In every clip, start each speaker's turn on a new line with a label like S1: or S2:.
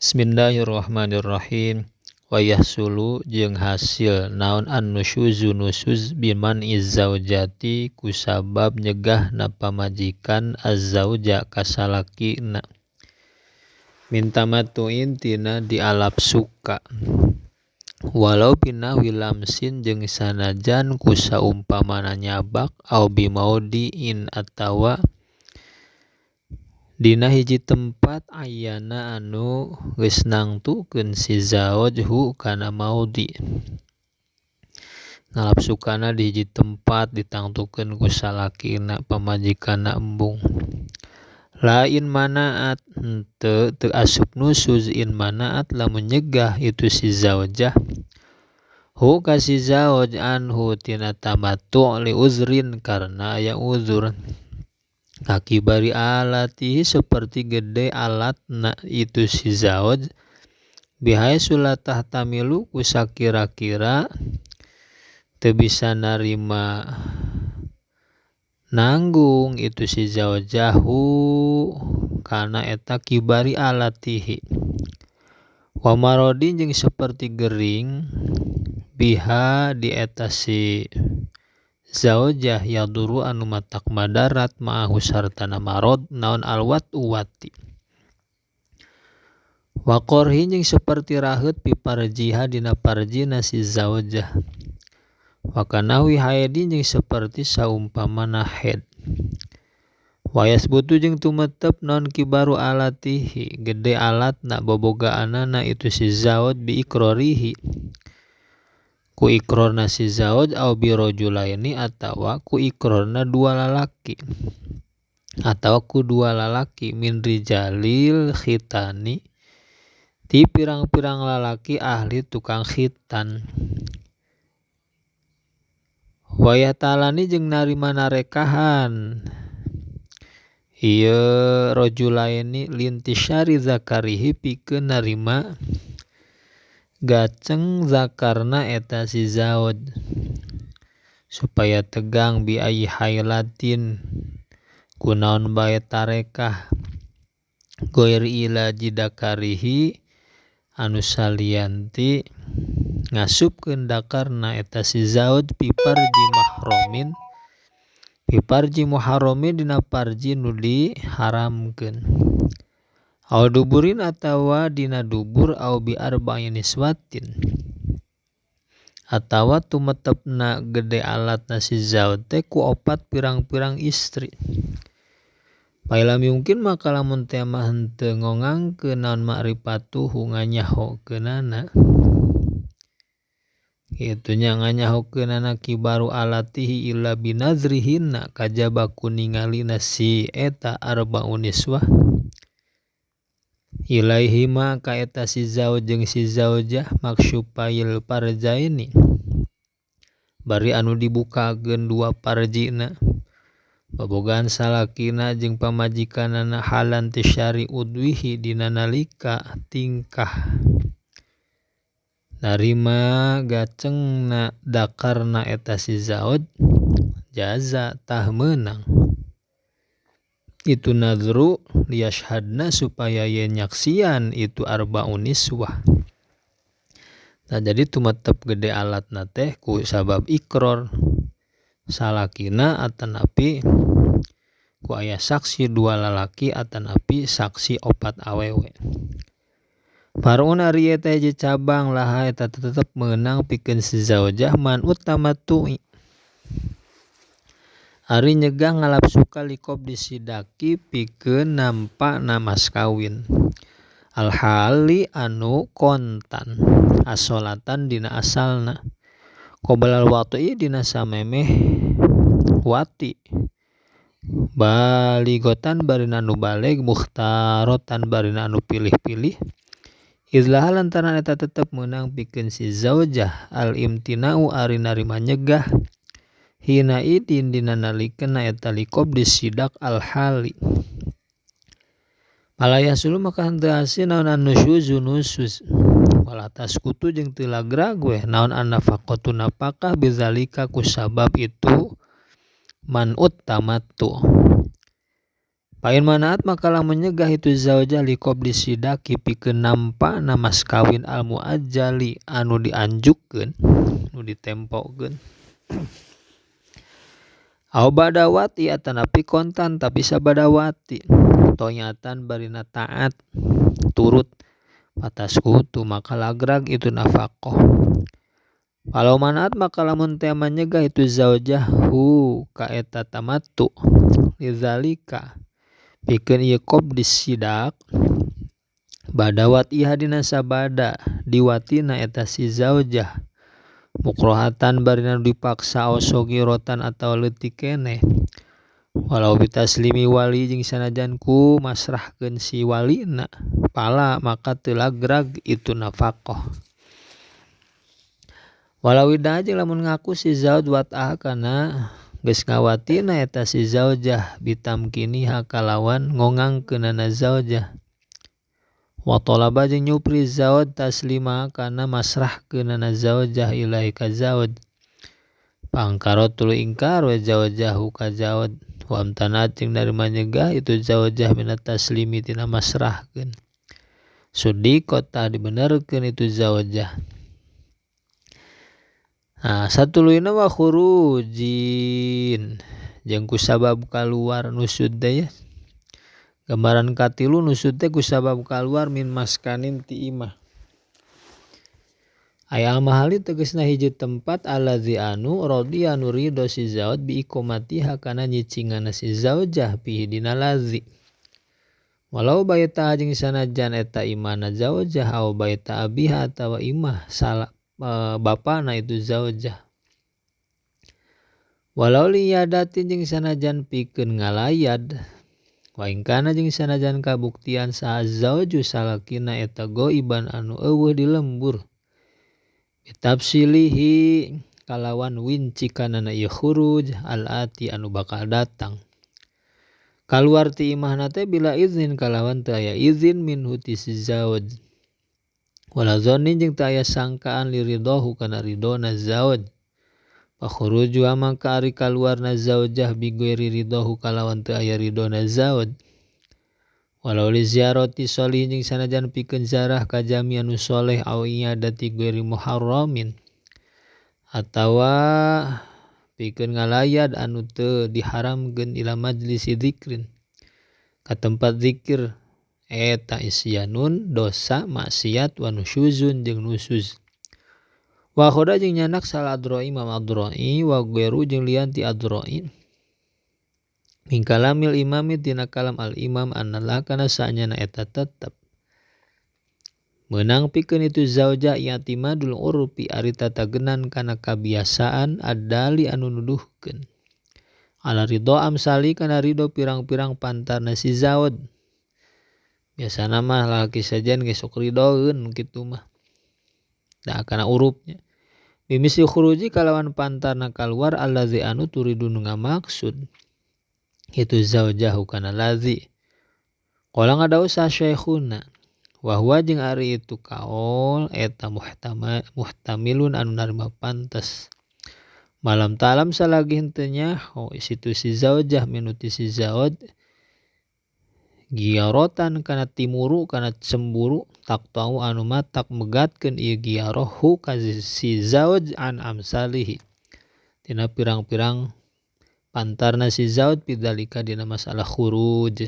S1: Bismillahirrahmanirrahim. Wa yahsulu jeung hasil naon an-nusyuzu nusuz biman izzaujati kusabab nyegah na pamajikan azzauja ka salakina minta matuin tina dialap suka walau binahwi lamsin jeung sanajan ku saumpamana nyabak au bimaudiin atawa dina hiji tempat ayana anu geus nangtukeun si zauj hu kana maudi. Ngalap sukana di hiji tempat ditangtukeun ku salakina pamajikanna embung. Lain manaat henteu teu asup nusuz in manaat lamun nyegah itu si zaujah hu ka si zauj anhu tina tamattu li uzrin karena aya uzur. Kakibari alatihi seperti gede alatna itu si zauj bihaitsu la tahtamilu ku sakira-kira teu bisa narima nanggung itu si zaujahu kana eta kibari alatihi wa marodin jeung seperti gering biha di eta si zaujah yaduru anu matak madarat ma'ahu sartana marod naon alwat uwati wa qarhi jeung seperti raheut piparjiha dina parjina si zaujah wa kanahwi haidin jeung seperti saumpamana haid wa yasbutu jeung tumetep naon kibaru alatihi gede alatna bobogaanana itu si zauj bi ikrorihi ku ikrorna si zauj au bi rajulaini atawa ku ikrorna dua lalaki atawa ku dua lalaki min rijalil khitani ti pirang-pirang lalaki ahli tukang khitan wayah talani jeung narima narekahan ieu rajulaini lintisyari zakarihi pikeun narima gaceng zakarna eta si zauj supaya tegang bi ayi hailatin kunaon bae tarekah goir ila jidakarihi anu salianti ngasupkeun dakarna eta si zauj pi parji mahromin pi parji muharramin dina parji nu diharamkeun au duburin atawa dina dubur au bi arba'in niswatin atawa tumetepna gede alatna si zauj teh ku opat pirang-pirang istri. Pailam yungkin maka lamun teh mah henteu ngongangkeun naon ma'rifatuhu nganyahokeunana kitu nya nganyahokeunana kibaru alatihi illa binazrihinna kajaba ku ningalina si eta arba'un niswah ilaihima ka eta si zauj jeung si zaujah maksyupail parjaini bari anu dibukakeun dua parjina babogaan salakina jeung pamajikanana halan tisyari udwihi dina nalika tingkah narima gacengna dakarna eta si zauj jaza tah meunang itu nadru liyashhadna supaya yen nyaksian itu arbaun niswah. Nah jadi tumetep gede alatna teh ku sabab ikror salakina atanapi ku aya saksi dua lalaki atanapi saksi opat awewe. Farun ari eta hiji cabang laha eta tetep meunang pikeun si zaujah man utamatui ari nyegah ngalap suka likob disidaki pikeun nampa na mas kawin alhali anu kontan asolatan dina asalna qoblal wati dina samemeh wati baligotan barina anu baleg mukhtarotan barina anu pilih-pilih izlaha lantaran eta tetep meunang pikeun si zaujah al imtinau ari narima nyegah hina idin dina nalikena eta likob disidak alhali malayah sulu maka henteu hasil naon an-nusyuzu nusuz wala taskutu jeung teu lagrag we naon an-nafaqatu napakah bizalika ku sabab itu man'ut tamattu. Pain manaat maka lamun nyegah itu zaujah liqabli sidaki pikeun nampana mas kawin al muajjali anu dianjukkeun nu ditempokeun. Au badawati atanapi kontan tapi sabadawati toyatan barina taat turut pataskutu maka lagrag itu nafaqah. Walau manaat maka lamun teh manyegah itu zaujah hu ka eta tamattu lidzalika pikeun ieu qabdi sidak badawat iha dina sabada diwatina eta si zaujah mukrohatan barina dipaksa aw sogiratan atawa leutik keneh walau bitaslimi wali jeung sanajan ku masrahkeun si walina pala maka teu lagrag itu nafaqah. Walau idah jeung lamun ngaku si zauj wat'ah kana geus ngawatina eta si zaujah bitamkiniha kalawan ngongangkeunana zaujah wa talaba jeung nyupri zauj taslima kana masrahkeunana zaujah ilahi ka zauj pangkaro tuluy ingkar we zaujahu ka zauj wa amtanat jeung narima nyegah itu zaujah minat taslimi tina masrahkeun sudi kota dibenerkeun itu zaujah. Nah, satuluyna wa khurujin jeung kusabab kaluar nusud teh ya. Gambaran katilu nusud teh kusabab kaluar min maskanin ti imah. Aya al-mahali tegasna hiji tempat allazi anu radiya nu ridho si zauj bi iqamatiha kana nyicingana si zaujah fihi dina lazi. Walau baita jeung sanajan eta imahna zaujah au baita abiha atawa imah salah bapana itu zaujah. Walau liyadatin jeung sanajan pikeun ngalayad wa in kana jeung sanajan kabuktian saha zauju salakina eta goiban anu eueuh di lembur bitafsilihi kalawan wincikanana ieu khuruj al-ati anu bakal datang kaluar ti imahna teh bila izin kalawan teu aya izin minhu ti si zauj wala zannin jeung teu aya sangkaan liridhahu kana ridhona zauj fa khuruju maka ari kaluarna zaujah bi ghairi ridhahu kalawan teu aya ridhona zauj walau li ziyarati sholih jeung sanajan pikeun zarah ka jami anu soleh au iyadati ghairi muharramin atawa pikeun ngalayad anu teu diharamkeun ila majlisi dzikrin ka tempat zikir eta isyanun dosa maksiat wa nusyuzun jeung nusuz. Wa khoda jeung nyanak sal adroi imam adroi wa ghairu jeung lian ti adroi min kalamil imami tina kalam al imam analah kana saanyana eta tetep meunang pikeun itu zaujah i'timadul urfi ari tatagenan kana kabiasaan adali anu nuduhkeun ala ridho amsali kana ridho pirang-pirang pantarna si zauj. Biasana mah lalaki sajen geus sok ridoeun kitu mah. Da kana urupnya. Bimisli khuruji kalawan pantarna kaluar allazi anu turidu nu ngamaksud. Itu zaujahu kana lazi. Qala ngadau sa syekhuna wa huwa jeung ari itu kaol eta muhtamilun anu narima pantes. Malam talam salagi henteu nyaho situ si zaujah minuti si zauj giarotan kana timuru kana cemburu tak tau anu matak megatkeun ieu giaroh ka si zauj an amsalihi tina pirang-pirang pantarna si zauj pidzalika dina masalah khuruj.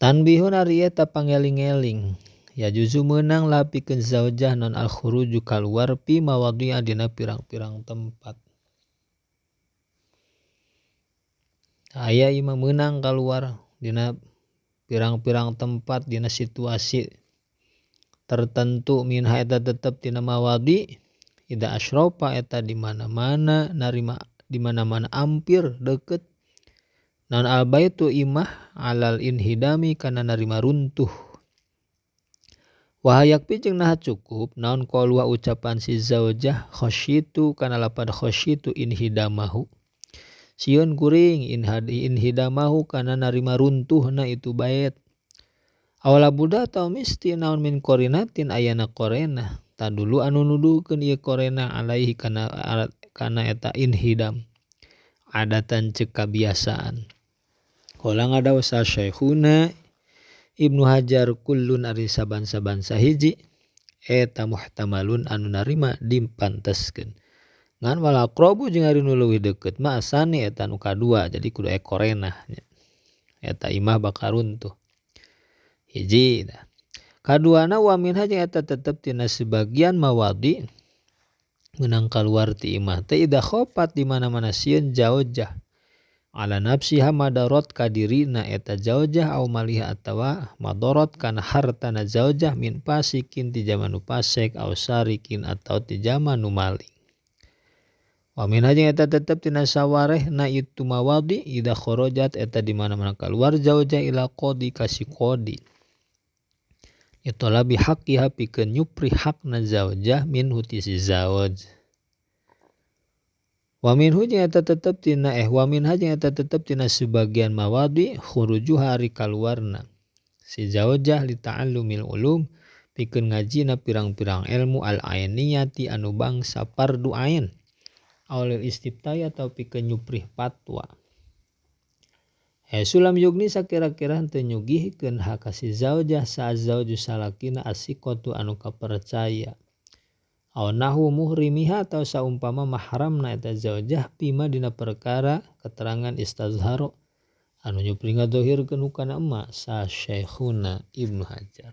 S1: Tanbihun ari eta pangeling-eling ya juzu meunang lapikeun zaujah non al khuruju kaluar pi mawadhi'a dina pirang-pirang tempat. Aya ieu mah meunang kaluar dina pirang-pirang tempat dina situasi tertentu minha eta tetep tina mawadi ida asrofa eta di mana-mana narima di mana-mana ampir deket naon albaitu imah alal inhidami kana narima runtuh wahayak pi jeung naha cukup naon qalua ucapan si zaujah khasyitu kana lapad khasyitu inhidamahu sieun kuring inhidamahu kana narima runtuhna itu bait awala buddha atau misti naon min korinatin ayana korena tadulu anu nuduhkeun ieu korena alaihi kana kana eta inhidam Adatan ceuk kabiasaan. Qala ngadaw sa Syekhuna Ibnu Hajar kullun ari saban-saban sahiji eta muhtamalun anu narima dipanteskeun. Ngan wal aqrabu jeung ari nu leuwih deukeut mah asani eta nu kadua jadi kudu ekorenah nya. Eta imah bakal runtuh. Hiji tah. Kaduana wa minha jeung eta tetep tina sebagian mawadi meunang kaluar ti imah teh idza khafat di mana-mana sieun jaujah ala nafsiha madarot ka dirina eta jaujah au maliha atawa madarot kana hartana jaujah min fasikin ti jalma nu fasik au sarikin atau ti jalma nu maling. Wa minha jeung eta tetep tina sawarehna itu mawadi idza kharajat eta di mana-mana kaluar jaujah ila qadi ka si qadi. Itolabi haqqiha pikeun nyupri hakna zaujah minhu ti si zauj. Wa minhu jeung eta tetep tina wa minha jeung eta tetep tina sebagian mawadi khurujuha ari kaluarna si zaujah li ta'allumil ulum pikeun ngajina pirang-pirang ilmu al ainiyati anu bangsa fardu ain aw lil istiftai atau pikeun nyuprih fatwa. Sulam yugni sakira-kira henteu nyugihkeun hak ka si zaujah sa zauju salakina asiqatu anu kapercaya. Aw nahu muhrimiha atau saumpama mahramna eta zaujah bima dina perkara keterangan istazharo anu nyupri ngadohirkeun kana emak sa Syekhuna Ibnu Hajar.